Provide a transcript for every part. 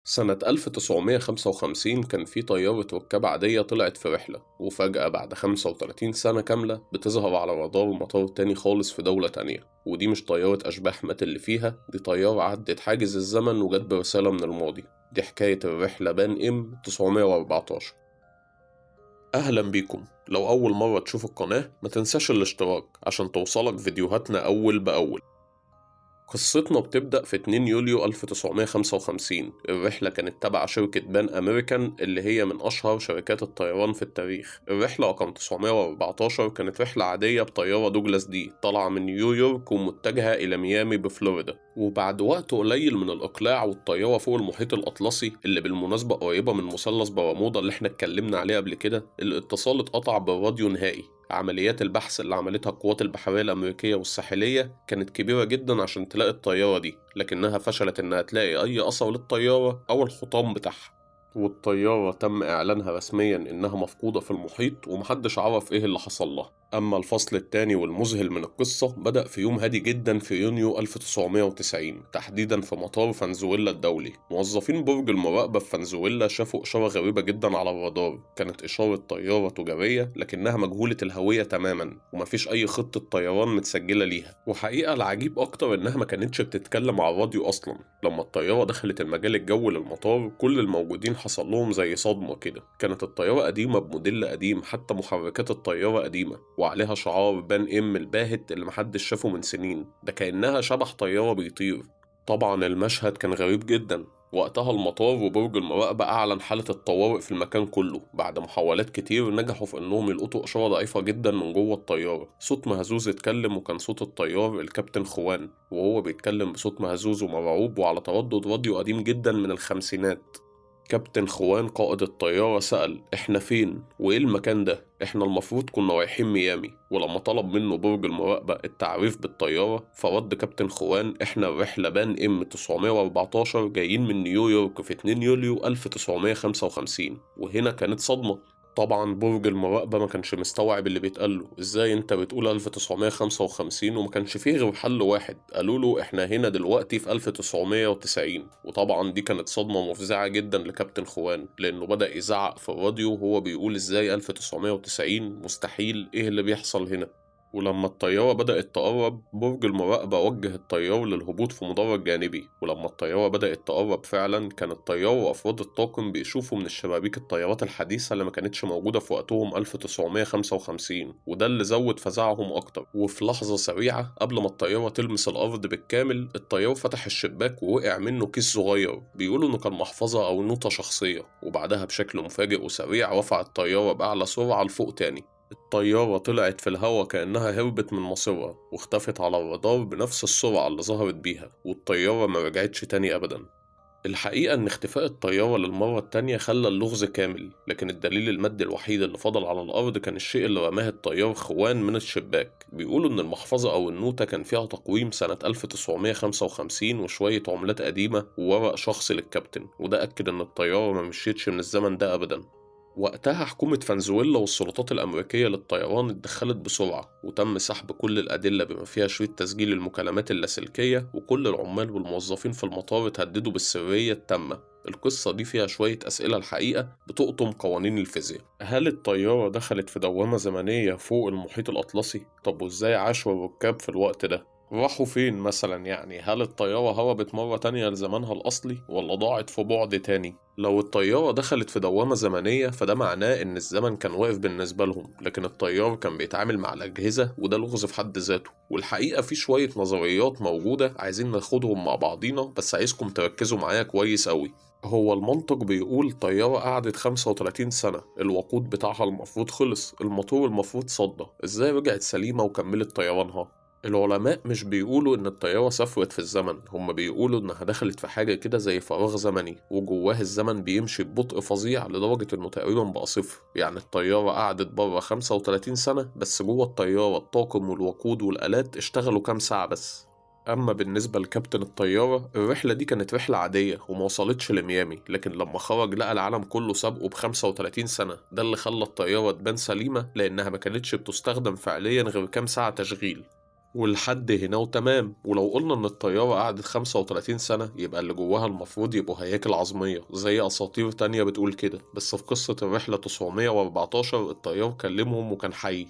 سنة 1955 كان في طيارة ركاب عادية طلعت في رحلة، وفجأة بعد 35 سنة كاملة بتظهر على رادار مطار تاني خالص في دولة تانية. ودي مش طيارة أشباح مات اللي فيها، دي طيارة عدت حاجز الزمن وجت برسالة من الماضي. دي حكاية الرحلة بان إم 914. أهلا بيكم. لو أول مرة تشوف القناة ما تنساش الاشتراك عشان توصلك فيديوهاتنا أول بأول. قصتنا بتبدأ في 2 يوليو 1955. الرحلة كانت تبع شركة بان أمريكان اللي هي من أشهر شركات الطيران في التاريخ. الرحلة رقم 914 كانت رحلة عادية بطيارة دوجلاس دي طالعة من نيويورك ومتجهة إلى ميامي بفلوريدا. وبعد وقت قليل من الإقلاع والطيارة فوق المحيط الأطلسي اللي بالمناسبة قريبة من مثلث برمودا اللي احنا اتكلمنا عليه قبل كده، الاتصال اتقطع بالراديو نهائي. عمليات البحث اللي عملتها القوات البحرية الأمريكية والساحلية كانت كبيرة جدا عشان تلاقي الطيارة دي، لكنها فشلت إنها تلاقي أي أثر للطيارة أو الحطام بتاعها. والطيارة تم إعلانها رسميا إنها مفقودة في المحيط ومحدش عرف إيه اللي حصل لها. أما الفصل الثاني والمذهل من القصة بدأ في يوم هادي جدا في يونيو 1990، تحديدا في مطار فنزويلا الدولي. موظفين برج المراقبة في فنزويلا شافوا إشارة غريبة جدا على الرادار. كانت إشارة طيارة تجارية لكنها مجهولة الهوية تماما، ومفيش أي خطة طيران متسجلة ليها. وحقيقة العجيب أكتر إنها ما كانتش بتتكلم على الراديو أصلا. لما الطيارة دخلت المجال الجوي للمطار كل الموجودين حصل لهم زي صدمة كده. كانت الطيارة قديمة بموديل قديم، حتى محركات الطيارة قديمة، وعليها شعار بان إم الباهت اللي محدش شافه من سنين، ده كأنها شبح طيارة بيطير. طبعا المشهد كان غريب جدا. وقتها المطار وبرج المراقبة أعلن حالة الطوارئ في المكان كله. بعد محاولات كتير نجحوا في إنهم يلقطوا إشارة ضعيفة جدا من جوه الطيارة. صوت مهزوز اتكلم، وكان صوت الطيار الكابتن خوان، وهو بيتكلم بصوت مهزوز ومرعوب وعلى تردد راديو قديم جدا من الخمسينات. كابتن خوان قائد الطيارة سأل: إحنا فين؟ وإيه المكان ده؟ إحنا المفروض كنا رايحين ميامي. ولما طلب منه برج المراقبة التعريف بالطيارة فرد كابتن خوان: إحنا الرحلة بان إم 914 جايين من نيويورك في 2 يوليو 1955. وهنا كانت صدمة. طبعا برج المراقبة ما كانش مستوعب اللي بيتقاله، ازاي انت بتقول 1955 وما كانش فيه غير حل واحد؟ قالوا له احنا هنا دلوقتي في 1990. وطبعا دي كانت صدمة مفزعة جدا لكابتن خوان، لانه بدأ يزعق في الراديو وهو بيقول ازاي 1990، مستحيل، ايه اللي بيحصل هنا؟ ولما الطيارة بدأت تقرب برج المراقبة وجه الطيار للهبوط في مدرج جانبي. ولما الطيارة بدأت تقرب فعلا كان الطيار وأفراد الطاقم بيشوفوا من الشبابيك الطيارات الحديثة اللي ما كانتش موجودة في وقتهم 1955، وده اللي زود فزعهم أكتر. وفي لحظة سريعة قبل ما الطيارة تلمس الأرض بالكامل الطيار فتح الشباك ووقع منه كيس صغير بيقولوا إنه كان محفظة أو نوتة شخصية. وبعدها بشكل مفاجئ وسريع رفع الطيارة بأعلى سرعة لفوق تاني. الطيارة طلعت في الهوا كأنها هربت من مصيرها واختفت على الرادار بنفس السرعة اللي ظهرت بيها، والطيارة ما رجعتش تاني أبدا. الحقيقة إن اختفاء الطيارة للمرة التانية خلى اللغز كامل، لكن الدليل المادي الوحيد اللي فضل على الأرض كان الشيء اللي رماه الطيار خوان من الشباك. بيقولوا إن المحفظة أو النوتة كان فيها تقويم سنة 1955 وشوية عملات قديمة وورق شخصي للكابتن، وده أكد إن الطيارة ما مشيتش من الزمن ده أبدا. وقتها حكومة فنزويلا والسلطات الأمريكية للطيران اتدخلت بسرعة، وتم سحب كل الأدلة بما فيها شريط تسجيل المكالمات اللاسلكية، وكل العمال والموظفين في المطار اتهددوا بالسرية التامة. القصة دي فيها شوية أسئلة الحقيقة بتقطم قوانين الفيزياء. هل الطيارة دخلت في دوامة زمنية فوق المحيط الأطلسي؟ طب وإزاي عاشوا الركاب في الوقت ده؟ راحوا فين مثلا؟ يعني هل الطيارة هربت مرة تانية لزمانها الأصلي ولا ضاعت في بعد تاني؟ لو الطيارة دخلت في دوامة زمنية فده معناه إن الزمن كان واقف بالنسبة لهم، لكن الطيار كان بيتعامل مع الأجهزة، وده لغز في حد ذاته. والحقيقة في شوية نظريات موجودة عايزين ناخدهم مع بعضينا، بس عايزكم تركزوا معايا كويس أوي. هو المنطق بيقول طيارة قعدت 35 سنة، الوقود بتاعها المفروض خلص، الموتور المفروض صدى، إزاي رجعت سليمة وكملت طيرانها؟ العلماء مش بيقولوا إن الطيارة سافرت في الزمن، هم بيقولوا إنها دخلت في حاجة كده زي فراغ زمني، وجواه الزمن بيمشي ببطء فظيع لدرجة إنه تقريبا بقى صفر. يعني الطيارة قعدت بره 35 سنة، بس جوه الطيارة الطاقم والوقود والآلات اشتغلوا كام ساعة بس. أما بالنسبة لكابتن الطيارة، الرحلة دي كانت رحلة عادية وما وصلتش لميامي، لكن لما خرج لقى العالم كله سابقه ب35 سنة. ده اللي خلى الطيارة تبان سليمة لأنها ما كانتش بتستخدم فعليا غير كام ساعة تشغيل. ولحد هنا وتمام. ولو قلنا إن الطيارة قعدت 35 سنة يبقى اللي جواها المفروض يبقوا هياكل عظمية زي أساطير تانية بتقول كده، بس في قصة الرحلة 914 الطيار كلمهم وكان حي.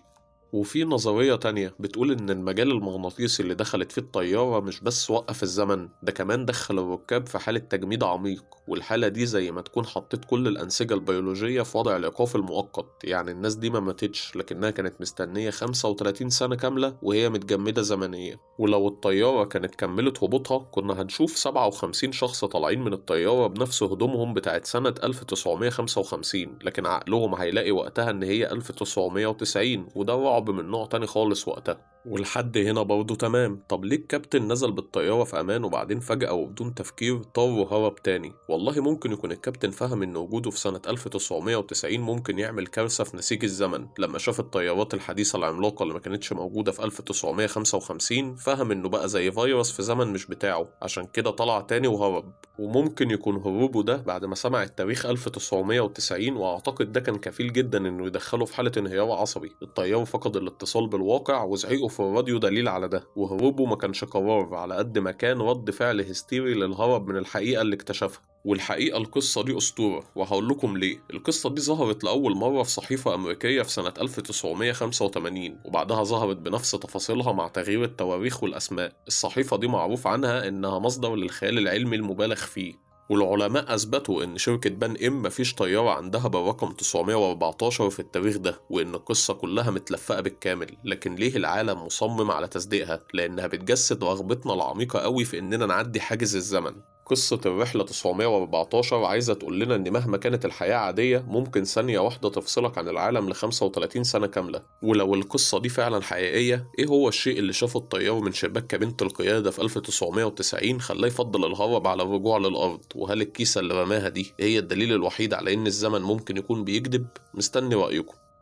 وفي نظرية تانية بتقول إن المجال المغناطيسي اللي دخلت فيه الطيارة مش بس وقف الزمن، ده كمان دخل الركاب في حالة تجميد عميق، والحالة دي زي ما تكون حطيت كل الأنسجة البيولوجية في وضع الإيقاف المؤقت. يعني الناس دي ما ماتتش، لكنها كانت مستنية 35 سنة كاملة وهي متجمدة زمنيا. ولو الطيارة كانت كملت هبوطها كنا هنشوف 57 شخص طالعين من الطيارة بنفس هدومهم بتاعت سنة 1955، لكن عقلهم هيلاقي وقتها إن هي 1990، وده رعب من نوع تاني خالص وقتها. ولحد هنا برضه تمام. طب ليه الكابتن نزل بالطيارة في أمان وبعدين فجأة وبدون تفكير طار وهرب تاني؟ والله ممكن يكون الكابتن فهم إن وجوده في سنة 1990 ممكن يعمل كارثة في نسيج الزمن. لما شاف الطيارات الحديثة العملاقة اللي ما كانتش موجودة في 1955 فهم إنه بقى زي فيروس في زمن مش بتاعه، عشان كده طلع تاني وهرب. وممكن يكون هروبه ده بعد ما سمع التاريخ 1990، وأعتقد ده كان كفيل جدا إنه يدخله في حالة انهيار عصبي. الطيار فقد الاتصال بالواقع وزعيقه في الراديو دليل على ده، وهروبه ما كانش قرار على قد ما كان رد فعل هستيري للهرب من الحقيقة اللي اكتشفها. والحقيقة القصة دي أسطورة، وهقول لكم ليه. القصة دي ظهرت لأول مرة في صحيفة أمريكية في سنة 1985، وبعدها ظهرت بنفس تفاصيلها مع تغيير التواريخ والأسماء. الصحيفة دي معروف عنها إنها مصدر للخيال العلمي المبالغ فيه، والعلماء أثبتوا إن شركة بان إم مفيش طيارة عندها بالرقم 914 في التاريخ ده، وإن القصة كلها متلفقة بالكامل. لكن ليه العالم مصمم على تصديقها؟ لأنها بتجسد رغبتنا العميقة قوي في إننا نعدي حاجز الزمن. قصة الرحلة 914 عايزة تقول لنا إن مهما كانت الحياة عادية ممكن ثانية واحدة تفصلك عن العالم ل 35 سنة كاملة. ولو القصة دي فعلا حقيقية، إيه هو الشيء اللي شافه الطيار من شباك كابينة القيادة في 1990 خلاه يفضل الهرب على الرجوع للأرض؟ وهل الكيسة اللي رماها دي هي الدليل الوحيد على إن الزمن ممكن يكون بيكذب؟ مستني رأيكم.